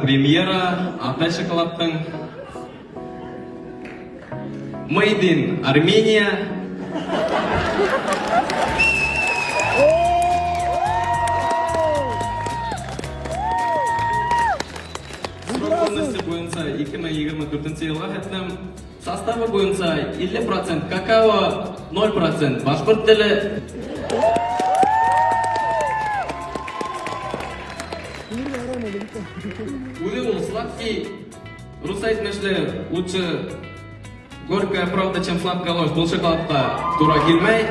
премьера Атай шоколадның. Made in Armenia. Срок годности буенча 2024 елга хәтлем. Составы буенча 50% какао, 0% башкорт теле. Үзе ул сладкий, рус әйтмешле, лучше горькая правда, чем сладкая ложь. Бу шоколадка тура килмәй.